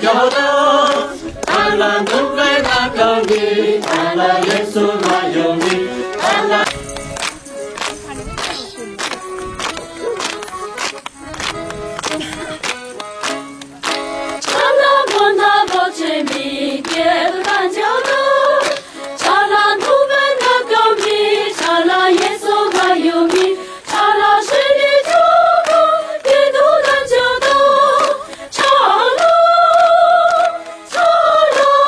Cov dab, tag los ntug peb dab cov mis, tag los Yexus mas yog mis, tag los Tshaj los muaj nag vog tsev mis, tias tus tag nco dab. Tshaj los ntug peb dab cov mis, tshaj los Yexus mas yog mis, tshaj los sib ntsib txog koj, tias tus tag nco dab. Tshaj los, tshaj los,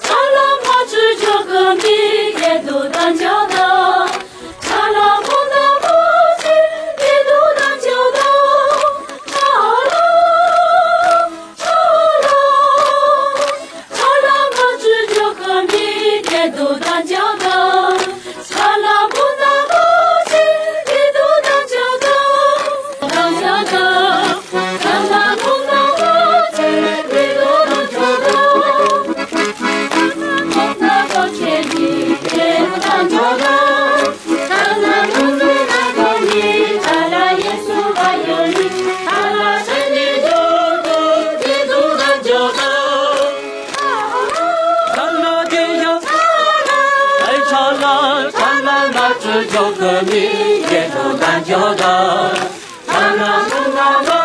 tshaj los Vajtswv cov kws mis, tias tus tag nco dab. Tshaj los muaj nag vog tsev mis, tias tus tag nco dab. Tshaj los, tshaj los, tshaj los Vajtswv cov kws mis, tias tus tag nco dab. Tshaj los muaj nag vog tsev, tias tus tag nco dab. Tag nco dab, tshaj los muaj nag vog tsev, tias tus tag nco dab. Muaj nag vog tsev mis, tias tus tag nco dab. Tshaj los muaj nag vog tsev mis, tshaj los Yexus mas yog mis, tshaj los sib ntsib txog koj, tias tus tag nco dab. Tshaj los ces yog, tshaj los, tshaj los Vajtswv cov kws mis, tias tus tag nco dab. Tshaj los muaj nag